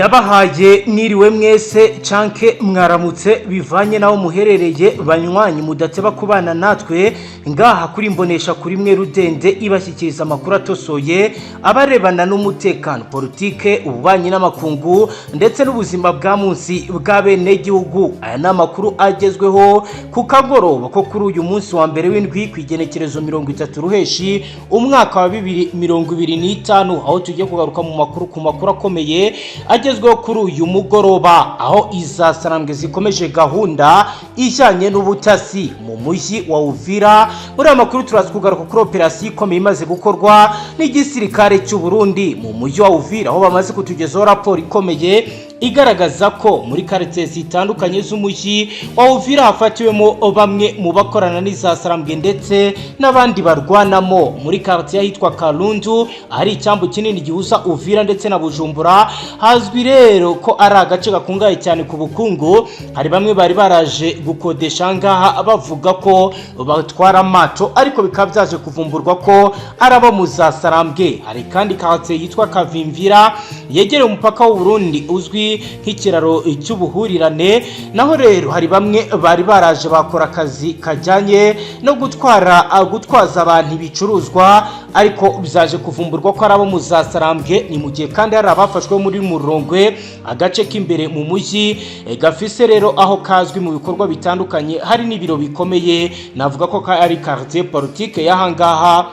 Ndabahaye mwiriwe mwese canke mwaramutse, bivanye naho muherereye. Banywanyi mudateba kubana natwe ngaha kuri Mbonesha kuri mwe rudende ibashyikiriza amakuru atosoye abarebana n'umutekano, politike, ububanyi n'amakungu ndetse n'ubuzima bwa munsi bwa bene gihugu. Aya ni amakuru agezweho ku kagoroba ko kuri uyu munsi wa mbere w'indwi, ku igenekerezo 30 Ruheshi, umwaka wa 2025, aho tugiye kugaruka mu makuru, ku makuru akomeye agezweho kuri uyu mugoroba, aho izasarambwe zikomeje gahunda ijyanye n'ubutasi mu mujyi wa Uvira. Muri aya makuru turaza kugaruka kuri operasiyo ikomeye imaze gukorwa n'igisirikare cy'u Burundi mu mujyi wa Uvira, aho bamaze kutugezaho raporo ikomeye igaragaza ko muri karitsiye zitandukanye z'umujyi wa Uvira hafatiwemo bamwe mu bakorana n'izasarambwe ndetse n'abandi barwanamo. Muri karitsiye ahitwa Karundu, ahari icyambu kinini gihuza Uvira ndetse na Bujumbura, hazwi rero ko ari agace gakungahaye cyane ku bukungu, hari bamwe bari baraje gukodesha ngaha bavuga ko batwara amato, ariko bikaba byaje kuvumburwa ko ari abo mu zasarambwe. Hari kandi karitsiye yitwa Kavimvira yegereye umupaka w'u Burundi, uzwi nk'ikiraro cy'ubuhurirane. Naho rero hari bamwe bari baraje bakora akazi kajyanye no gutwara, gutwaza abantu ibicuruzwa, ariko byaje kuvumburwa ko ari abo mu zasarambwe. Ni mu gihe kandi hari abafashwe muri Murongwe, agace k'imbere mu mujyi gafise rero aho kazwi mu bikorwa bitandukanye, hari n'ibiro bikomeye, navuga ko ari quartier politique y'ahangaha,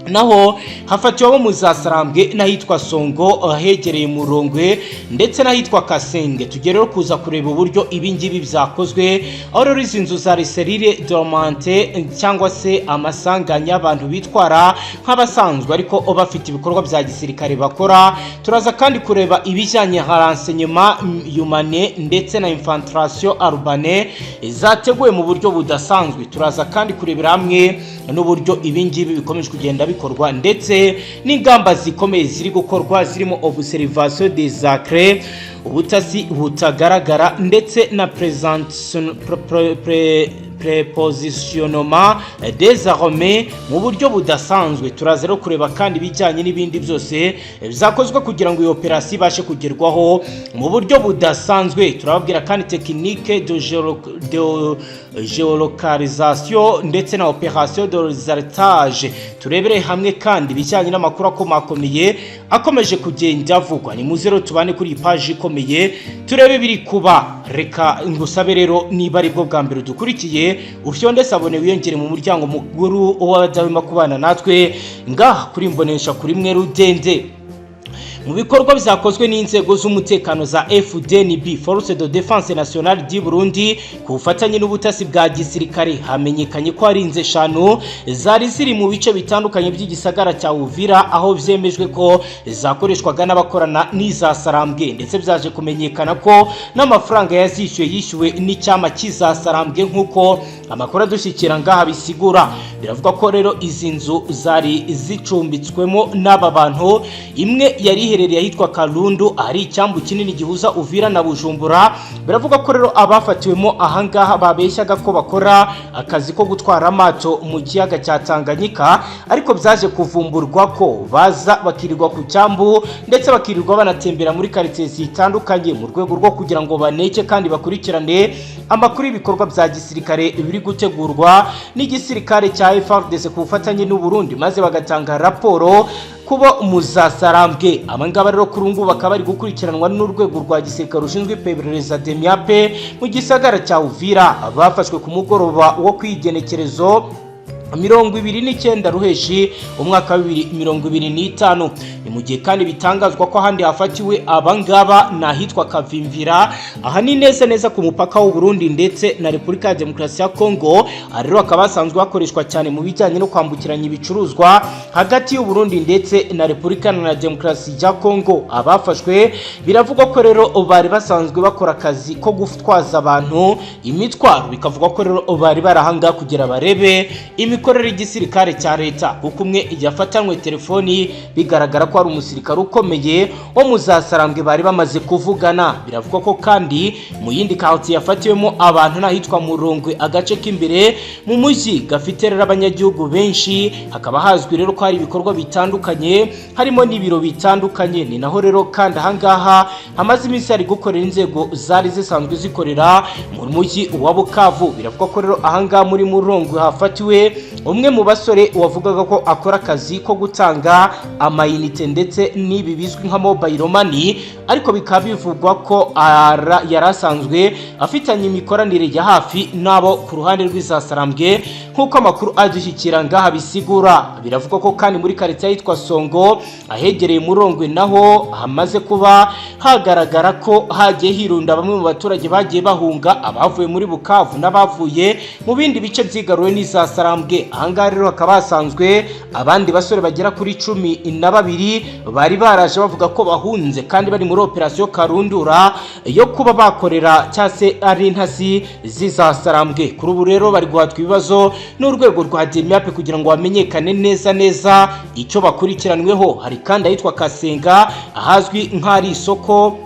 naho hafatiwe abo mu zasarambwe, n'ahitwa Songo hegereye Murongwe ndetse n'ahitwa Kasenge. Tugere rero kuza kureba uburyo ibi ngibi byakozwe, aho rero izi nzu za cellules dormantes cyangwa se amasanganya y'abantu bitwara nk'abasanzwe ariko bafite ibikorwa bya gisirikare bakora. Turaza kandi kureba ibijyanye nka renseignement humain ndetse na infiltration urbaine zateguwe mu buryo budasanzwe. Turaza kandi kurebera hamwe n'uburyo ibi ngibi bikomeje kugenda bikorwa ndetse n'ingamba zikomeye ziri gukorwa, zirimo observation des acres, ubutasi butagaragara, ndetse na prépositionnement des armées mu buryo budasanzwe. Turaza rero kureba kandi ibijyanye n'ibindi byose byakozwe kugira ngo iyo operasiyo ibashe kugerwaho mu buryo budasanzwe. Turababwira kandi technique de géolocalisation ndetse na opération de réseautage. Turebere hamwe kandi ibijyanye n'amakuru akomakomeye akomeje kugenda avugwa. Ni muze rero tubane kuri iyi paji ikomeye, turebe biri kuba. Reka ngusabe rero, niba aribwo bwa mbere dukurikiye, ufyonde s'abonner, wiyongere mu muryango mukuru w'abadahwema kubana natwe ngaha kuri Mbonesha kuri mwe rudende. Mu bikorwa byakozwe n'inzego z'umutekano za FDNB, Force de Défense Nationale du Burundi, ku bufatanye n'ubutasi bwa gisirikare, hamenyekanye ko hari inzu eshanu zari ziri mu bice bitandukanye by'igisagara cya Uvira, aho vyemejwe ko zakoreshwaga n'abakorana n'izasarambwe, ndetse byaje kumenyekana ko n'amafaranga yazishyuwe yishyuwe n'icyama cy'izasarambwe, nk'uko amakuru adushyikira ngaha bisigura. Biravuga ko rero izi nzu zari zicumbitswemo n'aba bantu, imwe yari iherereye ahitwa Karundu, ahari icyambu kinini gihuza Uvira na Bujumbura. Biravuga ko rero abafatiwemo ahangaha babeshyaga ko bakora akazi ko gutwara amato mu kiyaga cya Tanganyika, ariko byaje kuvumburwa ko baza bakirirwa ku cyambu ndetse bakirirwa banatembera muri karitsiye zitandukanye mu rwego rwo kugira ngo baneke kandi bakurikirane amakuru y'ibikorwa bya gisirikare biri gutegurwa n'igisirikare cya FARDC ku bufatanye n'u Burundi, maze bagatanga raporo kuba muzasarambwe. Abangaba rero kuri ubu bakaba bari gukurikiranwa n'urwego rwa gisirikare rushinzwe iperereza, DEMIAP, mu gisagara cya Uvira. Bafashwe ku mugoroba wo kwigenekerezo 29 Ruheshi, umwaka wa 2025. Ni mu gihe kandi bitangazwa ko ahandi hafatiwe abangaba ni ahitwa Kavimvira, aha ni neza neza ku mupaka w'u Burundi ndetse na Repubulika ya Demokarasi ya Kongo. Aha rero hakaba hasanzwe hakoreshwa cyane mu bijyanye no kwambukiranya ibicuruzwa hagati y'u Burundi ndetse na Repubulika na Demokarasi ya Kongo. Abafashwe biravugwa ko rero bari basanzwe bakora akazi ko gutwaza abantu imitwaro, bikavugwa ko rero bari barahangaha kugira barebe imikorere Imikorere y'igisirikare cya leta, kuko umwe yafatanywe telefoni bigaragara ko ari umusirikare ukomeye wo mu Zasarambwe bari bamaze kuvugana. Biravugwa ko kandi mu yindi quartier yafatiwemo abantu n'ahitwa Murongwe, agace k'imbere mu mujyi gafite rero abanyagihugu benshi, hakaba hazwi rero ko hari ibikorwa bitandukanye, harimo n'ibiro bitandukanye. Ni naho rero kandi ahangaha hamaze iminsi hari gukorera inzego zari zisanzwe zikorera mu mujyi wa Bukavu. Biravugwa ko rero ahangaha muri Murongwe hafatiwe umwe mu basore wavugaga ko akora akazi ko gutanga amayinite ndetse n'ibi bizwi nka mobile money, ariko bikaba bivugwa ko yari asanzwe afitanye imikoranire ya hafi n'abo ku ruhande rw'Izasarambwe, nk'uko amakuru adushyikira ngaha bisigura. Biravugwa ko kandi muri karitsiye yitwa Songo, ahegereye Murongwe, naho hamaze kuba hagaragara ko hagiye hirunda bamwe mu baturage bagiye bahunga, abavuye muri Bukavu n'abavuye mu bindi bice byigaruwe n'Izasarambwe. Ahangaha rero hakaba hasanzwe abandi basore bagera kuri 12 bari baraje bavuga ko bahunze kandi bari muri operasiyo karundura yo kuba bakorera cyangwa se ari intasi z'Izasarambwe. Kuri ubu rero bari guhatwa ibibazo n'urwego rwa DEMIAP kugira ngo bamenyekane neza neza icyo bakurikiranweho. Hari kandi ahitwa Kasenga, ahazwi nk'ahari isoko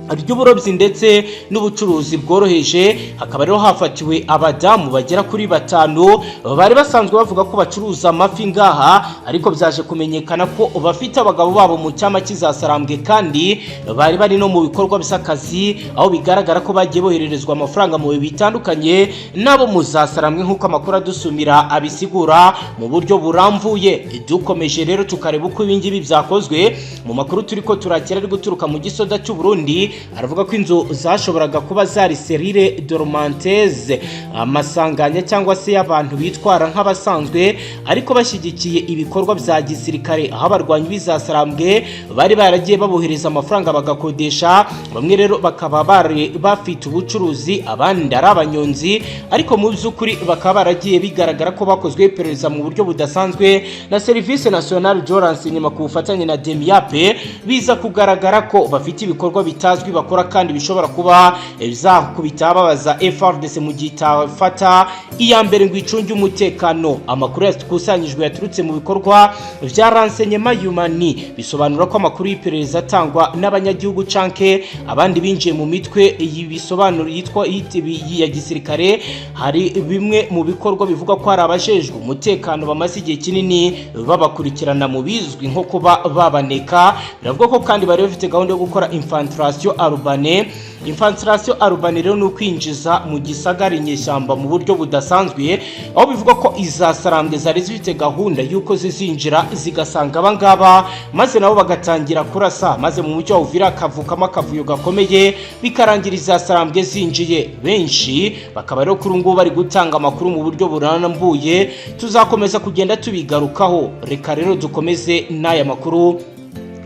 ry'uburobyi ndetse n'ubucuruzi bworoheje, hakaba rero hafatiwe abadamu bagera kuri batanu bari basanzwe bavuga ko bacuruza amafi ngaha, ariko byaje kumenyekana ko bafite abagabo babo mu cyama cy'Izasarambwe, kandi bari bari no mu bikorwa by'akazi, aho bigaragara ko bagiye bohererezwa amafaranga mu bihe bitandukanye n'abo mu Zasarambwe, nk'uko amakuru adusumira abisigura mu buryo burambuye. Dukomeje rero tukareba uko ibingibi byakozwe, mu makuru turi ko turakira ari guturuka mu gisoda cy'u Burundi, aravuga ko inzu zashoboraga kuba zari cellules dormantes, amasanganya cyangwa se y'abantu bitwara nk'abasanzwe ariko bashyigikiye ibikorwa bya gisirikare, aho abarwanyi b'Izasarambwe bari baragiye babohereza amafaranga bagakodesha. Bamwe rero bakaba bari bafite ubucuruzi, abandi ari abanyonzi, ariko mu by'ukuri bakaba baragiye bigaragara ko bakozwe iperereza mu buryo budasanzwe na Service National de Renseignement ku bufatanye na DEMIAP, biza kugaragara ko bafite ibikorwa bitazwi bakora kandi bishobora kuba bizakubita babaza FARDC mu gihe itafata iya mbere ngo icunge umutekano. Amakuru yakusanyijwe yaturutse mu bikorwa vya renseignement humain bisobanura ko amakuru y'iperereza atangwa n'abanyagihugu canke abandi binjiye mu mitwe bisobanuro yitwa ya gisirikare, hari bimwe mu bikorwa bivuga ko hari abajejwe umutekano bamaze igihe kinini babakurikirana mu bizwi nko kuba babaneka. Biravuga ko kandi bari bafite gahunda yo gukora infiltration urbaine. Infiltration urbaine rero ni ukwinjiza mu gisagara inyeshyamba mu buryo budasanzwe, aho bivuga ko Izasarambwe zari zifite gahunda y'uko zizinjira zigasanga abangaba, maze nabo bagatangira kurasa, maze mu mujyi wa Uvira hakavukamo akavuyo gakomeye, bikarangira Izasarambwe zinjiye. Benshi bakaba rero kuri ngubu bari gutanga amakuru mu buryo burambuye, tuzakomeza kugenda tubigarukaho. Reka rero dukomeze n'aya makuru,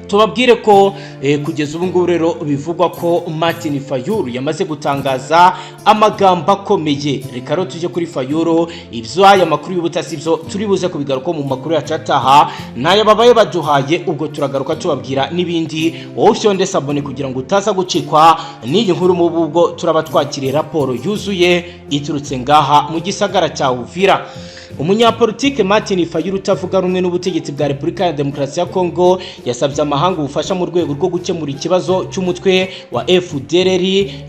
tubabwire ko kugeza ubu ngubu rero bivugwa ko Martin Fayulu yamaze gutangaza amagambo akomeye. Reka rero tujye kuri Fayulu. Ibyo aya makuru y'ubutasi byo turi buze kubigaruka mu makuru yacu ataha, n'aya babaye baduhaye, ubwo turagaruka tubabwira n'ibindi. Wowe ufyonde s'abonner kugira ngo utaza gucikwa n'iyi nkuru, mu bwo turaba twakiriye raporo yuzuye iturutse ngaha mu gisagara cya Uvira. Umunyapolitike Martin Fayulu utavuga rumwe n'ubutegetsi bwa Repubulika ya Demokarasi ya Kongo yasabye amahanga ubufasha mu rwego rwo gukemura ikibazo cy'umutwe wa FDLR.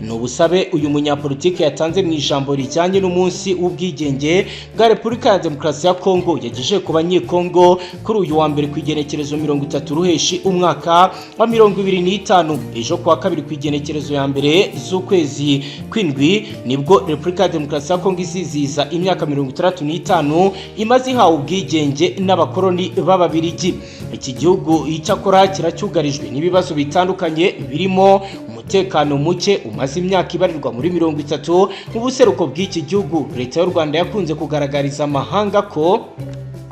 Ni ubusabe uyu munyapolitike yatanze mu ijambo rijyanye n'umunsi w'ubwigenge bwa Repubulika ya Demokarasi ya Kongo yagejeje ku Banyekongo kuri uyu wa mbere ku igenekerezo 30 Ruheshi umwaka wa 2025. Ejo kuwa kabiri ku igenekerezo ya mbere z'ukwezi kw'indwi nibwo Repubulika ya Demokarasi ya Kongo izizihiza imyaka 65 imaze ihawe ubwigenge n'abakoloni b'Ababirigi. Iki gihugu icyakora kiracyugarijwe n'ibibazo bitandukanye, birimo umutekano muke umaze imyaka ibarirwa muri 30 mu buseruko bw'iki gihugu. Leta y'u Rwanda yakunze kugaragariza amahanga ko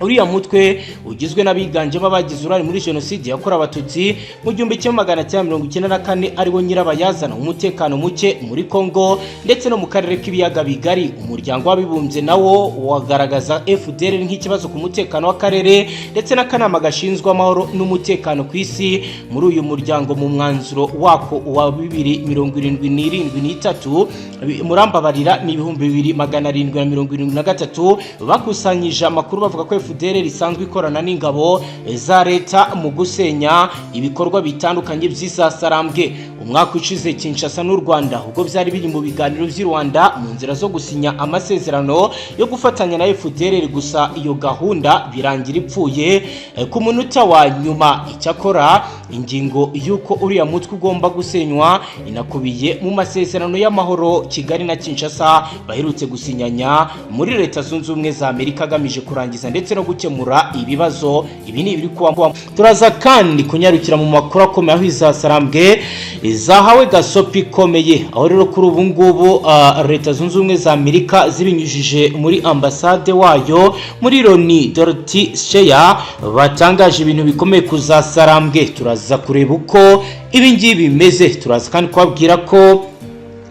Uriya mutwe ugizwe n'abiganjemo abagize uruhare muri Jenoside yakorewe Abatutsi mu 1994, ariwo nyirabayazana umutekano muke muri Congo ndetse no mu karere k'Ibiyaga Bigari. Umuryango w'Abibumbye nawo wagaragaza FDLR nk'ikibazo ku mutekano w'akarere, ndetse n'akanama gashinzwe amahoro n'umutekano ku isi muri uyu muryango, mu mwanzuro wako wa 2073, murambabarira, ni 2773, bakusanyije amakuru bavuga ko FDLR isanzwe ikorana n'ingabo za leta mu gusenya ibikorwa bitandukanye by'isasarambwe. Umwaka ushize, Kinshasa n'u Rwanda ubwo byari biri mu biganiro by'i Rwanda mu nzira zo gusinya amasezerano yo gufatanya na FDLR, gusa iyo gahunda birangira ipfuye ku munota wa nyuma. Icyakora ingingo y'uko uriya mutwe ugomba gusenywa inakubiye mu masezerano y'amahoro Kigali na Kinshasa baherutse gusinyanya muri Leta Zunze Ubumwe za Amerika, agamije kurangiza ndetse no gukemura ibibazo. Ibi ni ibiri kuba. Turaza kandi kunyarukira mu makuru akomeye, aho izasarambwe zahawe gasopi ikomeye, aho rero kuri ubu ngubu Leta Zunze Ubumwe za Amerika zibinyujije muri ambasade wayo muri Loni, Dorothy Shea, batangaje ibintu bikomeye kuzasarambwe. Turaza kureba uko ibi ngibi bimeze. Turaza kandi kubabwira ko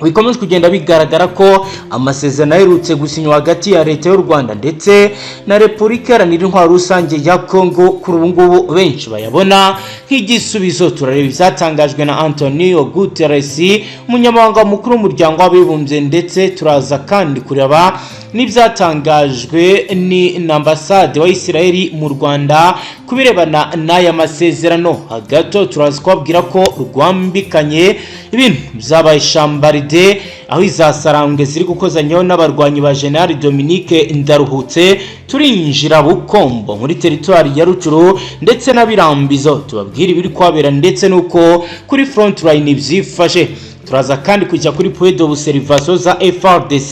bikomeje kugenda bigaragara ko amasezerano aherutse gusinywa hagati ya Leta y'u Rwanda ndetse na Repubulika Iharanira Intwaro Rusange ya Congo, kuri ubu ngubu benshi bayabona nk'igisubizo. Turareba ibyatangajwe na Antonio Guterres, umunyamabanga mukuru w'Umuryango w'Abibumbye, ndetse turaza kandi kureba n'ibyatangajwe ni na ambasade wa Israel mu Rwanda ku birebana n'aya masezerano. Hagati turaza kubabwira ko rwambikanye ibintu byabaye shambaride, aho izasarambwe ziri gukozanyaho n'abarwanyi ba General Dominique Ndaruhutse. Turinjira Bukombo muri teritwari ya Rucuru ndetse na Birambizo, tubabwire ibiri kuhabera ndetse n'uko kuri front line byifashe. Turaza kandi kujya kuri point d'observation za FARDC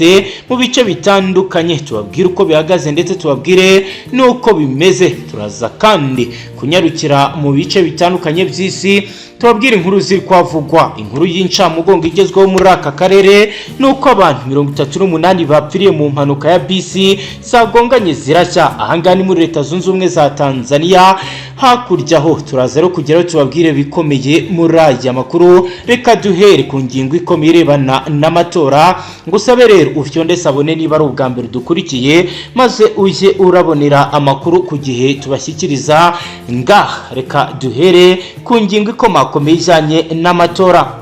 mu bice bitandukanye, tubabwire uko bihagaze ndetse tubabwire n'uko bimeze. Turaza kandi kunyarukira mu bice bitandukanye by'isi, tubabwire inkuru ziri kwavugwa. Inkuru y'incamugongo igezweho muri aka karere ni uko abantu 38 bapfiriye mu mpanuka ya bisi zagonganye zirashya. Ahangaha ni muri Leta Zunze Ubumwe za Tanzania. Hakurya aho turaza rero kugeraho, tubabwire bikomeye muri aya makuru. Reka duhere ku ngingo ikomeye irebana n'amatora. Ngusabe rero ufyonde s'abonner niba ari ubwa mbere dukurikiye, maze ujye urabonera amakuru ku gihe tubashyikiriza ngaha. Reka duhere ku ngingo ikomakomeye ijyanye n'amatora.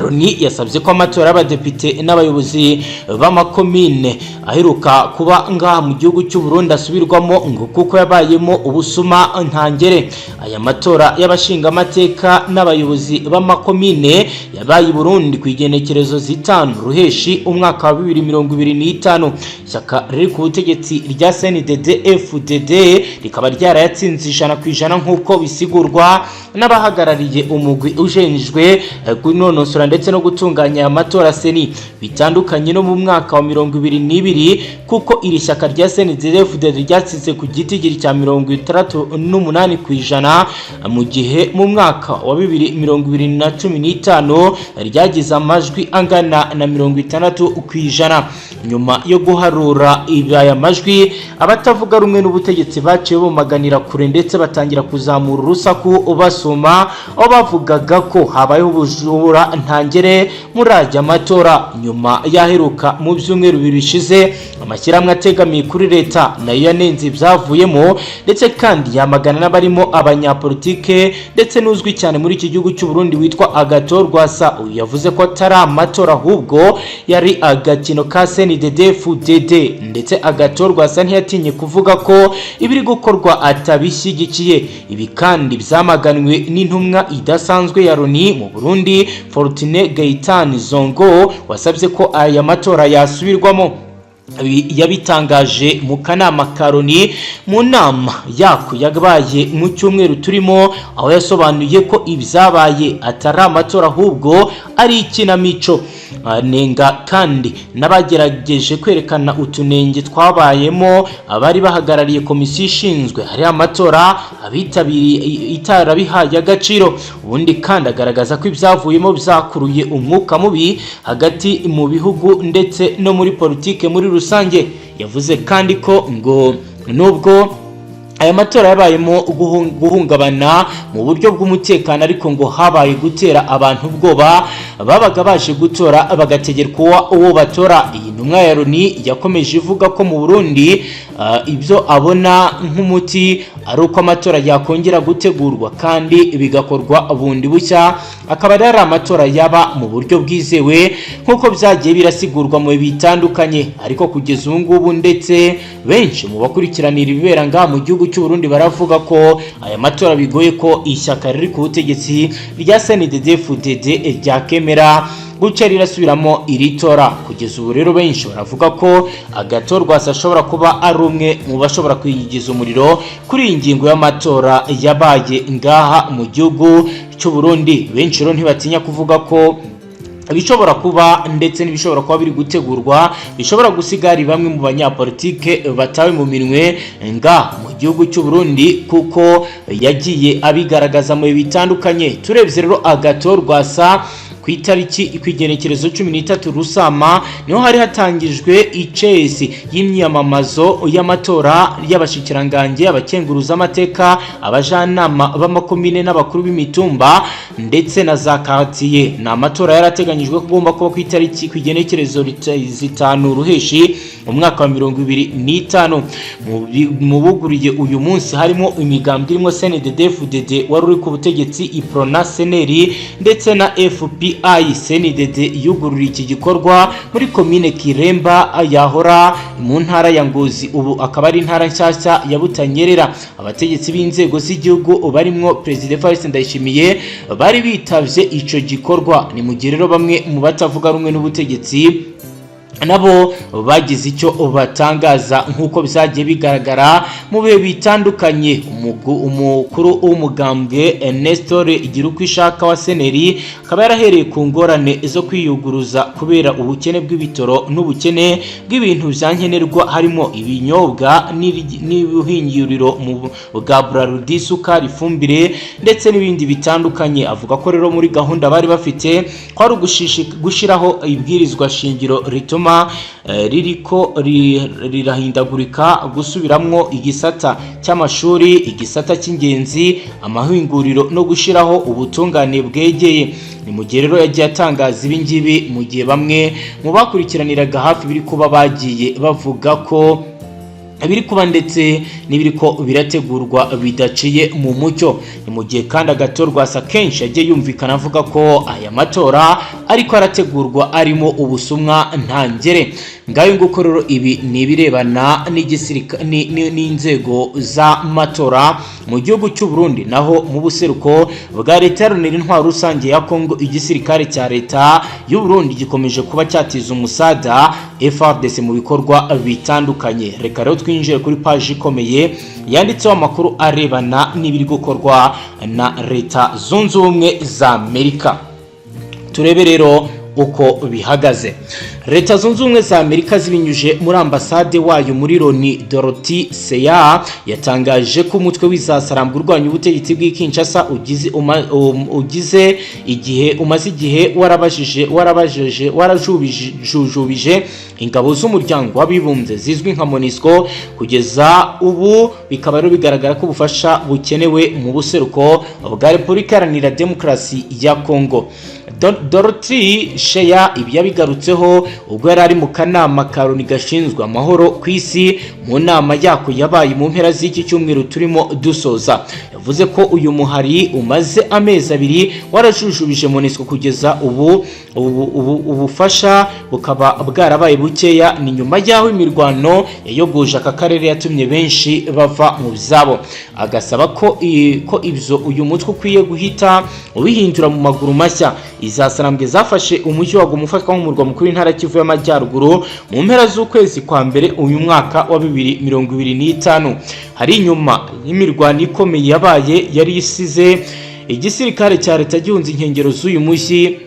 Loni yasabye ko amatora y'abadepite n'abayobozi b'amakomine aheruka kuba ngaha mu gihugu cy'u Burundi asubirwamo, ngo kuko yabayemo ubusuma ntangere. Aya matora y'abashingamateka n'abayobozi b'amakomine yabaye i Burundi ku igenekerezo 5 Ruheshi umwaka wa 2025. Ishyaka riri ku butegetsi rya CNDD FDD rikaba ryarayatsinze 100%, nk'uko bisigurwa n'abahagarariye umugwi ujejwe kunonosora ndetse no gutunganya aya matora, CENI. Bitandukanye no mu mwaka wa 2022, kuko iri shyaka rya CNDD-FDD ryatsinze ku gitigiri cya 68%, mu gihe mu mwaka wa 2020 na 15 ryagize amajwi angana na 60%. Nyuma yo guharura aya majwi, abatavuga rumwe n'ubutegetsi baciye bumaganira kure ndetse batangira kuzamura urusaku basoma, aho bavugaga ko habayeho ubujura ntangere muri aya matora. Nyuma yaheruka mu byumweru 2 bishize, amashyirahamwe ategamiye kuri leta nayo yanenze ibyavuyemo, ndetse kandi yamagana n'abarimo abanyapolitike ndetse n'uzwi cyane muri iki gihugu cy'u Burundi witwa Agathon Rwasa. Uyu yavuze ko atari amatora, ahubwo yari agakino ka CNDD-FDD. Ndetse Agathon Rwasa ntiyatinye kuvuga ko ibiri gukorwa atabishyigikiye. Ibi kandi byamaganwe n'intumwa idasanzwe ya Loni mu Burundi, Fortune Gaetan Zongo, wasabye ko aya matora yasubirwamo. Yabitangaje mu kanama ka Loni mu nama yako yabaye mu cyumweru turimo, aho yasobanuye ko ibyabaye atari amatora, ahubwo ari ikinamico. Anenga kandi n'abagerageje kwerekana utunenge twabayemo, abari bahagarariye komisiyo ishinzwe hari amatora, abitabiriye itarabihaye agaciro. Ubundi kandi agaragaza ko ibyavuyemo byakuruye umwuka mubi hagati mu bihugu ndetse no muri politike muri rusange. Yavuze kandi ko ngo nubwo Aya matora yabayemo guhungabana mu buryo bw'umutekano, ariko ngo habaye gutera abantu ubwoba babaga baje gutora, bagategerwa uwo batora. Iyi ntumwa ya Loni yakomeje ivuga ko mu Burundi ibyo abona nk'umuti ari uko amatora yakongera gutegurwa kandi bigakorwa bundi bushya, akaba ari amatora yaba mu buryo bwizewe nk'uko byagiye birasigurwa mu bihe bitandukanye. Ariko kugeza ubu ngubu, ndetse benshi mu bakurikiranira ibibera ngaha mu gihugu cy'u Burundi baravuga ko aya matora bigoye ko ishyaka riri ku butegetsi rya CNDD-FDD ryakemera guca rirasubiramo iri tora. Kugeza ubu rero, benshi baravuga ko Agathon Rwasa ashobora kuba ari umwe mu bashobora kwiyigiza umuriro kuri iyi ngingo y'amatora yabaye ngaha mu gihugu cy'u Burundi. Benshi rero ntibatinya kuvuga ko ibishobora kuba ndetse n'ibishobora kuba biri gutegurwa bishobora gusiga hari bamwe mu banyapolitike batawe mu minwe nga mu gihugu cy'u Burundi, kuko yagiye abigaragaza mu bihe bitandukanye. Turebye rero Agathon Rwasa, ku itariki, ku igenekerezo 13 Rusama, niho hari hatangijwe icesi y'imyamamazo y'amatora y'abashikirangange, abakenguruzamateka, abajanama b'amakomine n'abakuru b'imitumba ndetse na za quartier. Ni amatora yarateganyijwe ko agomba kuba ku itariki, ku igenekerezo 5 Ruheshi, umwaka wa 2025. Mu buguriye uyu munsi harimo imigambwe irimo CNDD-FDD wari uri ku butegetsi, Uprona, CNL ndetse na FPI. CNDD yugururiye iki gikorwa muri komine Kiremba yahora mu ntara ya Ngozi, ubu akaba ari intara nshyashya ya Butanyerera. Abategetsi b'inzego z'igihugu barimwo Perezida Evariste Ndayishimiye bari bitavye ico gikorwa. Ni mu gihe rero bamwe mu batavuga rumwe n'ubutegetsi nabo bagize icyo batangaza nk'uko byagiye bigaragara mu bihe bitandukanye. Umukuru w'umugambwe Nestor Girukwishaka wa CNL akaba yarahereye ku ngorane zo kwiyuguruza kubera ubukene bw'ibitoro n'ubukene bw'ibintu bya nkenerwa, harimo ibinyobwa n'ubuhinguriro mu bwa Brarudi, isukari, ifumbire ndetse n'ibindi bitandukanye. Avuga ko rero muri gahunda bari bafite ko ari gushyiraho ibwirizwa shingiro rituma ririko rirahindagurika, gusubiramwo igisata cy'amashuri, igisata cy'ingenzi, amahinguriro no gushyiraho ubutungane bwegeye. Ni mu gihe rero yagiye atangaza ibi ngibi mu gihe bamwe mu bakurikiraniraga hafi biri kuba bagiye bavuga ko ibiri kuba ndetse n'ibiriko birategurwa bidaciye mu mucyo. Ni mu gihe kandi Agathon Rwasa kenshi yagiye yumvikana avuga ko aya matora ariko arategurwa arimo ubusumwa ntangere. Ngayo nguko rero, ibi ni ibirebana n'inzego z'amatora mu gihugu cy'u Burundi. Naho mu buseruko bwa Leta Iharanira Intwaro Rusange ya Kongo, igisirikare cya leta y'u Burundi gikomeje kuba cyatiza umusada FARDC mu bikorwa bitandukanye. Reka rero twinjire kuri paji ikomeye yanditseho amakuru arebana n'ibiri gukorwa na Leta Zunze Ubumwe za Amerika. Turebe rero uko bihagaze. Leta Zunze Ubumwe za Amerika, zibinyuje muri ambasade wayo muri Loni, Dorothy Shea, yatangaje ko umutwe w'izasarambwa urwanya ubutegetsi bw'i Kinshasa ugize igihe, umaze igihe warabajije, warabajije, warajujubije ingabo z'Umuryango w'Abibumbye zizwi nka MONUSCO. Kugeza ubu bikaba rero bigaragara ko ubufasha bukenewe mu buseruko bwa Repubulika Iharanira Demokarasi ya Kongo. Dorothy Shea ibi yabigarutseho ubwo yari ari mu kanama ka Loni gashinzwe amahoro ku isi, mu nama yako yabaye mu mpera z'iki cyumweru turimo dusoza. Yavuze ko uyu muhari umaze amezi 2 warajujubije MONUSCO, kugeza ubu ubufasha bukaba bwarabaye bukeya. Ni nyuma y'aho imirwano yayogoje aka karere yatumye benshi bava mu byabo, agasaba ko ibyo uyu mutwe ukwiye guhita ubihindura mu maguru mashya. Izasarambwe zafashe umujyi wa Goma ufatwa nk'umurwa mukuru w'intara Kivu y'Amajyaruguru mu mpera z'ukwezi kwa mbere uyu mwaka wa 2025, hari inyuma y'imirwano ikomeye yabaye yari isize igisirikare cya leta gihunze inkengero z'uyu mujyi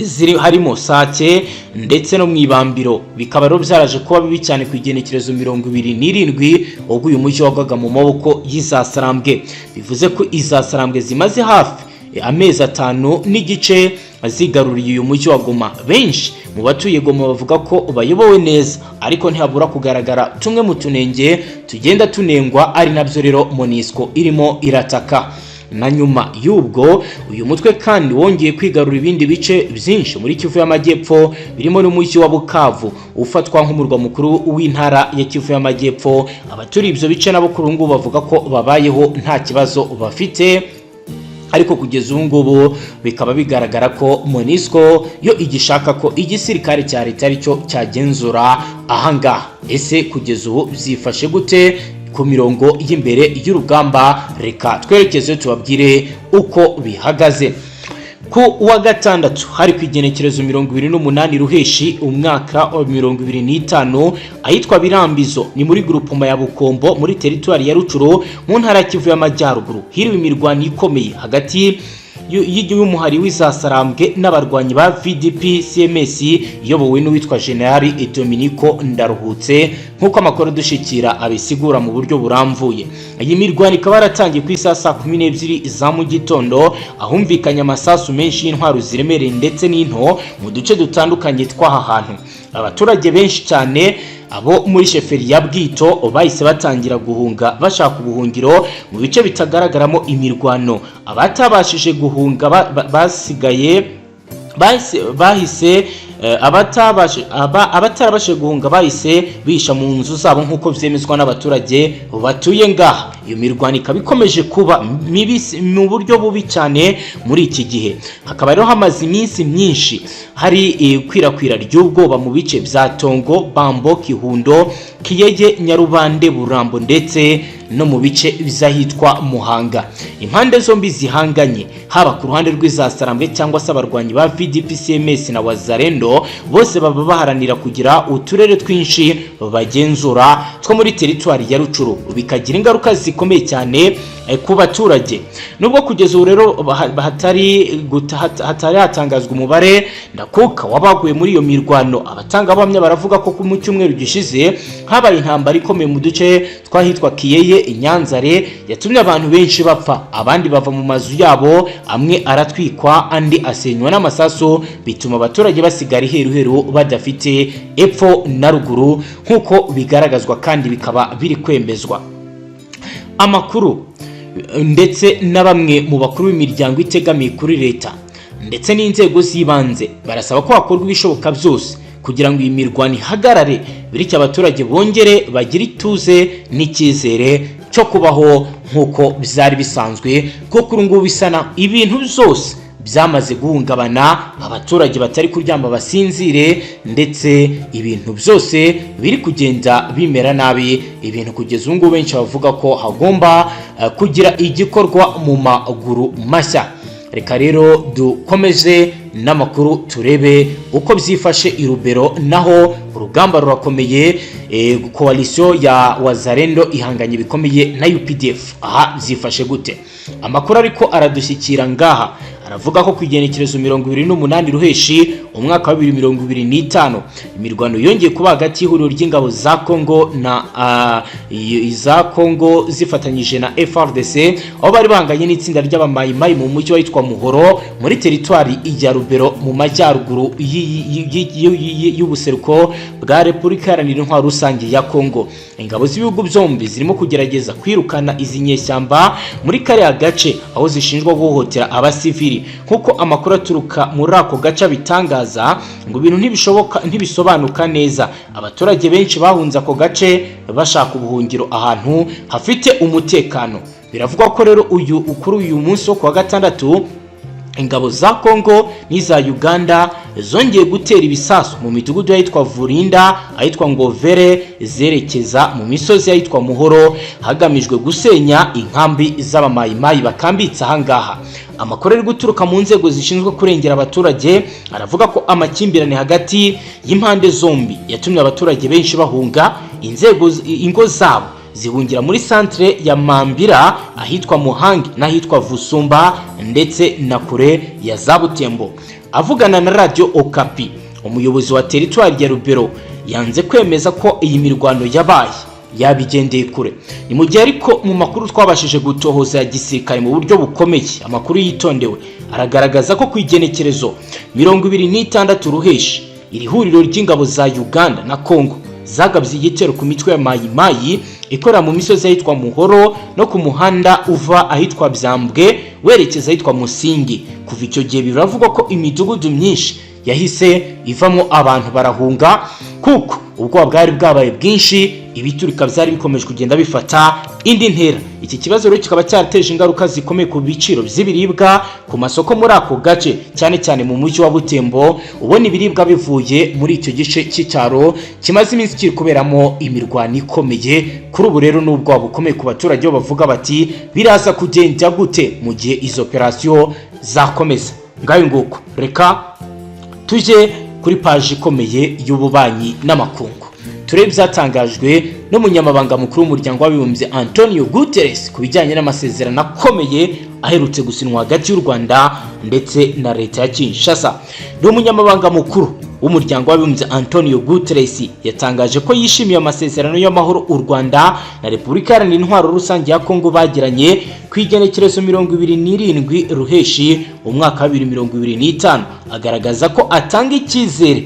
ziri harimo Sake ndetse no mu Ibambiro. Bikaba rero byaraje kuba bibi cyane ku igenekerezo 27, ubwo uyu mujyi wagwaga mu maboko y'izasarambwe. Bivuze ko izasarambwe zimaze hafi amezi 5 n'igice Zigaruriye uyu mujyi wa Goma. Benshi mu batuye Goma bavuga ko bayobowe neza, ariko ntihabura kugaragara tumwe mu tunenge tugenda tunengwa, ari nabyo rero MONUSCO irimo irataka. Na nyuma y'ubwo, uyu mutwe kandi wongeye kwigarura ibindi bice byinshi muri Kivu y'Amajyepfo, birimo n'umujyi wa Bukavu ufatwa nk'umurwa mukuru w'intara ya Kivu y'Amajyepfo. Abaturiye ibyo bice nabo kuri ubu ngubu bavuga ko babayeho nta kibazo bafite, ariko kugeza ubu ngubu bikaba bigaragara ko MONUSCO yo igishaka ko igisirikare cya leta aricyo cyagenzura ahangaha. Ese kugeza ubu byifashe gute ku mirongo y'imbere y'urugamba? Reka twerekeze tubabwire uko bihagaze. Ku wa gatandatu, hari ku igenekerezo 28 Ruheshi umwaka wa 2025, ahitwa Birambizo, ni muri grupoma ya Bukombo, muri teritwari ya Rucuro, mu ntara ya Kivu y'Amajyaruguru, hiriwe imirwano ikomeye hagati y'umuhari w'Izasarambwe n'abarwanyi ba VDP CMS iyobowe n'uwitwa General Dominico Ndaruhutse, nk'uko amakuru dushikira abisigura mu buryo burambuye. Iyi mirwano ikaba yaratangiye ku isaha saa 12 za mu gitondo, ahumvikanye amasasu menshi y'intwaro ziremereye ndetse n'into mu duce dutandukanye tw'aha hantu. Abaturage benshi cyane abo muri sheferi ya Bwito bahise batangira guhunga bashaka ubuhungiro mu bice bitagaragaramo imirwano. Abatabashije guhunga basigaye bahise abatarabashije guhunga bahise bihisha mu nzu zabo, nk'uko byemezwa n'abaturage batuye ngaha. Iyo mirwano ikaba ikomeje kuba mibi mu buryo bubi cyane muri iki gihe. Hakaba rero hamaze iminsi myinshi hari ikwirakwira ry'ubwoba mu bice bya Tongo, Bambo, Kihundo, Kiyege, Nyarubande, Burambo ndetse no mu bice by'ahitwa Muhanga. Impande zombi zihanganye, haba ku ruhande rw'Izasarambwe cyangwa se abarwanyi ba VDP CMS na Wazalendo, bose baba baharanira kugira uturere twinshi bagenzura two muri teritwari ya Rucuru, bikagira ingaruka zikomeye cyane ku baturage. Nubwo kugeza ubu rero hatari hatangazwa umubare ndakuka w'abaguye muri iyo mirwano, abatangabuhamya baravuga ko mu cyumweru gishize habaye intambara ikomeye mu duce tw'ahitwa Kiyeye, Inyanzare, yatumye abantu benshi bapfa, abandi bava mu mazu yabo, amwe aratwikwa, andi asenywa n'amasasu, bituma abaturage basigara iheruheru badafite epfo na ruguru, nk'uko bigaragazwa kandi bikaba biri kwemezwa amakuru ndetse na bamwe mu bakuru b'imiryango itegamiye kuri leta ndetse n'inzego z'ibanze. Barasaba ko hakorwa ibishoboka byose kugira ngo iyi mirwano ihagarare, bityo abaturage bongere bagire ituze n'icyizere cyo kubaho nk'uko byari bisanzwe, kuko kuri ngubu bisa na ibintu byose byamaze guhungabana, abaturage batari kuryama basinzire, ndetse ibintu byose biri kugenda bimera nabi. Ibintu kugeza ubu ngubu benshi bavuga ko hagomba kugira igikorwa mu maguru mashya. Reka rero dukomeze n'amakuru, turebe uko byifashe i Rubero. Naho urugamba rurakomeye, coalition ya Wazalendo ihanganye bikomeye na UPDF. Aha byifashe gute? Amakuru ariko aradushyikira ngaha aravuga ko ku igenekerezo 28 Ruheshi umwaka wa 2025, imirwano yongeye kuba hagati y'ihuriro ry'ingabo za Congo na iza Congo zifatanyije na FARDC, aho bari bahanganye n'itsinda ry'abamayimayi mu mujyi witwa Muhoro, muri teritwari ya Rubero, mu majyaruguru y'ubuseruko bwa Repubulika Iharanira Intwaro Rusange ya Congo. Ingabo z'ibihugu byombi zirimo kugerageza kwirukana izi nyeshyamba muri kariya gace aho zishinjwa guhohotera abasivili, nk'uko amakuru aturuka muri ako gace abitangaza. Ngo ibintu ntibishoboka, ntibisobanuka neza. Abaturage benshi bahunze ako gace bashaka ubuhungiro ahantu hafite umutekano. Biravugwa ko rero uyu kuri uyu munsi wo kuwa gatandatu, ingabo za Congo n'iza Uganda zongeye gutera ibisasu mu midugudu y'ahitwa Vurinda, ahitwa Ngovere, zerekeza mu misozi y'ahitwa Muhoro, hagamijwe gusenya inkambi z'abamayimayi bakambitse ahangaha. Amakuru ari guturuka mu nzego zishinzwe kurengera abaturage aravuga ko amakimbirane hagati y'impande zombi yatumye abaturage benshi bahunga inzego ingo zabo, zihungira muri santere ya Mambira, ahitwa Muhangi n'ahitwa Vusumba, ndetse na kure ya za Butembo. Avugana na Radiyo Okapi, umuyobozi wa teritwari ya Rubero yanze kwemeza ko iyi mirwano yabaye. Yabigendeye kure. Ni mu gihe ariko mu makuru twabashije gutohoza ya gisirikare mu buryo bukomeye, amakuru yitondewe aragaragaza ko ku igenekerezo 26 Ruheshi, iri huriro ry'ingabo za Uganda na Congo zagabye igitero ku mitwe ya Mayimayi ikorera mu misozi ahitwa Muhoro no ku muhanda uva ahitwa Byambwe werekeza ahitwa Musingi. Kuva icyo gihe biravugwa ko imidugudu myinshi yahise ivamo abantu barahunga, kuko ubwoba bwari bwabaye bwinshi, ibiturika byari bikomeje kugenda bifata indi ntera. Iki kibazo rero kikaba cyarateje ingaruka zikomeye ku biciro by'ibiribwa ku masoko muri ako gace, cyane cyane mu mujyi wa Butembo, ubona ibiribwa bivuye muri icyo gice cy'icyaro kimaze iminsi kiri kuberamo imirwano ikomeye. Kuri ubu rero n'ubwoba bukomeye ku baturage, bo bavuga bati: "Biraza kugenda gute mu gihe izo operasiyo zakomeza?" Ngayo nguko. Reka tujye kuri paji ikomeye y'ububanyi n'amakungu, turebe ibyatangajwe n'umunyamabanga mukuru w'Umuryango w'Abibumbye Antonio Guterres ku bijyanye n'amasezerano akomeye aherutse gusinywa hagati y'u Rwanda ndetse na leta ya Kinshasa. Ni umunyamabanga mukuru w'Umuryango w'Abibumbye Antonio Guterres yatangaje ko yishimiye amasezerano y'amahoro u Rwanda na Repubulika Iharanira Intwaro Rusange ya Kongo bagiranye ku igenekerezo 27 Ruheshi umwaka wa 2025, agaragaza ko atanga icyizere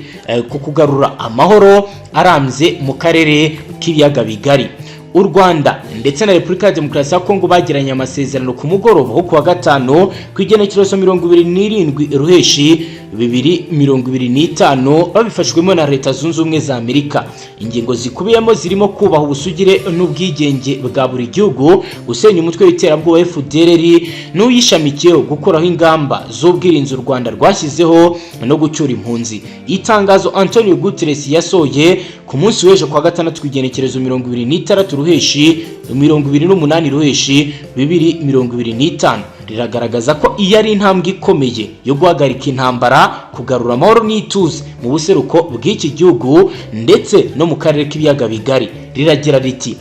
ku kugarura amahoro arambye mu karere k'Ibiyaga Bigari. U Rwanda ndetse na Repubulika ya Demokarasi ya Kongo bagiranye amasezerano ku mugoroba wo kuwa gatanu ku igenekerezo 27 Ruheshi 2025, babifashwemo na Leta Zunze Ubumwe za Amerika. Ingingo zikubiyemo zirimo kubaha ubusugire n'ubwigenge bwa buri gihugu, gusenya umutwe w'iterabwoba FDLR n'uyishamikiyeho, gukuraho ingamba z'ubwirinzi u Rwanda rwashyizeho no gucyura impunzi. Itangazo Antonio Guterres yasohoye ku munsi w'ejo kwa gatandatu ku igenekerezo 26 Ruheshi, 28 Ruheshi 2025, riragaragaza ko iyo ari intambwe ikomeye yo guhagarika intambara, kugarura amahoro n'ituze mu buseruko bw'iki gihugu ndetse no mu karere k'Ibiyaga Bigari. Riragira riti: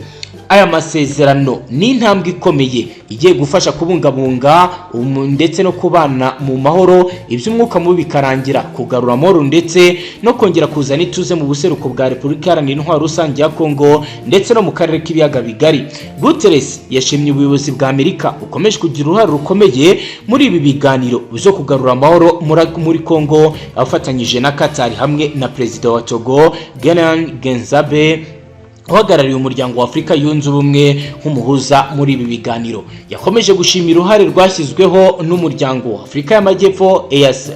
"Aya masezerano ni intambwe ikomeye igiye gufasha kubungabunga ndetse no kubana mu mahoro, iby'umwuka mubi bikarangira, kugarura amahoro ndetse no kongera kuzana ituze mu buseruko bwa Repubulika Iharanira Intwaro Rusange ya Kongo ndetse no mu karere k'Ibiyaga Bigari." Guterres yashimye ubuyobozi bwa Amerika bukomeje kugira uruhare rukomeye muri ibi biganiro byo kugarura amahoro muri Kongo, afatanyije na Qatar hamwe na Perezida wa Togo Genan Genzabe, uhagarariye Umuryango wa Afurika Yunze Ubumwe nk'umuhuza muri ibi biganiro. Yakomeje gushimira uruhare rwashyizweho n'Umuryango wa Afurika y'Amajyepfo,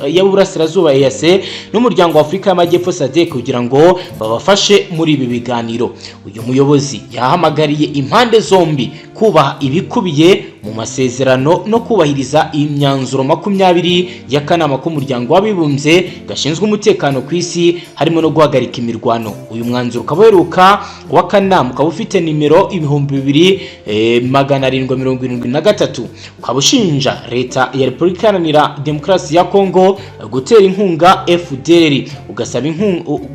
y'Uburasirazuba, EAC, n'Umuryango wa Afurika y'Amajyepfo, SADC, kugira ngo babafashe muri ibi biganiro. Uyu muyobozi yahamagariye impande zombi kubaha ibikubiye mu masezerano no kubahiriza imyanzuro 20 y'akanama k'Umuryango w'Abibumbye gashinzwe umutekano ku isi, harimo no guhagarika imirwano. Uyu mwanzuro ukaba uheruka w'akanama ukaba ufite nimero 2773, ukaba ushinja leta ya Repubulika Iharanira Demokarasi ya Kongo gutera inkunga FDLR,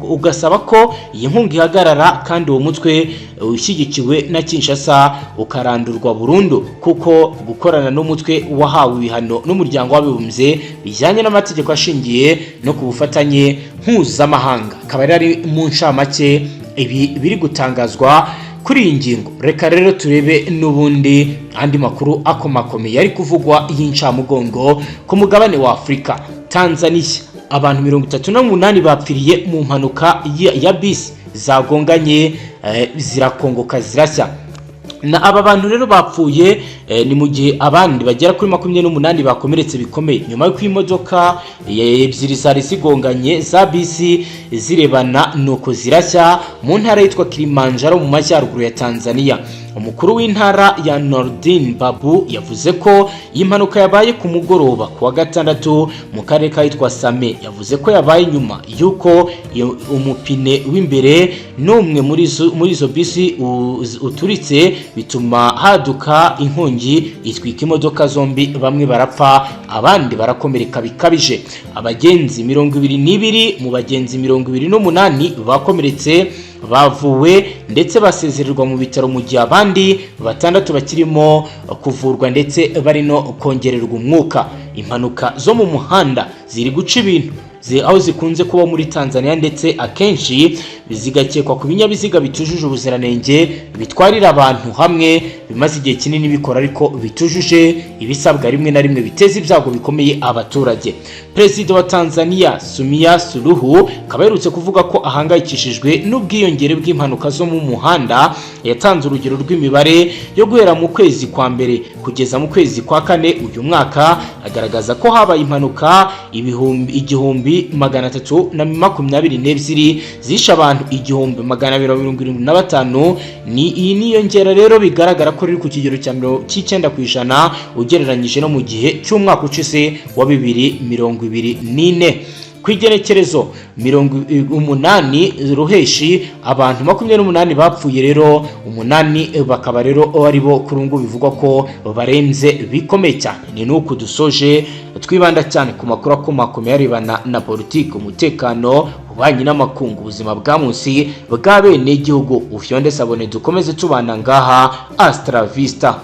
ugasaba ko iyi nkunga ihagarara kandi uwo mutwe ushyigikiwe na Kinshasa ukarandurwa burundu, kuko gukorana n'umutwe wahawe ibihano n'Umuryango w'Abibumbye bijyanye n'amategeko ashingiye no ku bufatanye mpuzamahanga. Akaba ari mu ncamake ibi biri gutangazwa kuri iyi ngingo. Reka rero turebe n'ubundi andi makuru akomakomeye ari kuvugwa y'incamugongo ku mugabane wa Afurika. Tanzania: abantu 38 bapfiriye mu mpanuka ya bisi zagonganye, zirakongoka, zirashya. Na aba bantu rero bapfuye ni mu gihe abandi bagera kuri 28 bakomeretse bikomeye nyuma y'uko imodoka ebyiri zari zigonganye za bisi zirebana, nuko zirashya mu ntara yitwa Kilimanjaro mu majyaruguru ya Tanzania. Umukuru w'intara ya Nordin Babu yavuze ko iyi mpanuka yabaye ku mugoroba ku wa gatandatu mu karere kahitwa Same. Yavuze ko yabaye nyuma y'uko umupine w'imbere n'umwe muri izo bisi uturitse, bituma haduka inkongi itwika imodoka zombi, bamwe barapfa abandi barakomereka bikabije. Abagenzi 22 mu bagenzi 28 bakomeretse bavuwe ndetse basezererwa mu bitaro, mu gihe abandi batandatu bakirimo kuvurwa ndetse bari no kongererwa umwuka. Impanuka zo mu muhanda ziri guca ibintu, aho zikunze kuba muri Tanzania, ndetse akenshi zigakekwa ku binyabiziga bitujuje ubuziranenge, bitwarira abantu hamwe, bimaze igihe kinini bikora ariko bitujuje ibisabwa, rimwe na rimwe biteza ibyago bikomeye abaturage. Perezida wa Tanzania Samia Suluhu akaba aherutse kuvuga ko ahangayikishijwe n'ubwiyongere bw'impanuka zo mu muhanda. Yatanze urugero rw'imibare yo guhera mu kwezi kwa mbere kugeza mu kwezi kwa kane uyu mwaka, agaragaza ko habaye impanuka 1322 zishe abantu 1275. Ni iyi niyongera rero bigaragara ko riri ku kigero cya 90% ugereranyije no mu gihe cy'umwaka ushize wa 2024. Ku igenekerezo 80 Ruheshi, abantu 28 bapfuye rero, umunani bakaba rero ari bo kuri ubu bivugwa ko barembye bikomeye cyane. Ni nuku dusoje twibanda cyane ku makuru akomakomeye arebana na politiki, umutekano, ububanyi n'amakungu, ubuzima bwa munsi bwa bene igihugu. Ufyonde s'abonner, dukomeze tubana ngaha. Hasta la vista.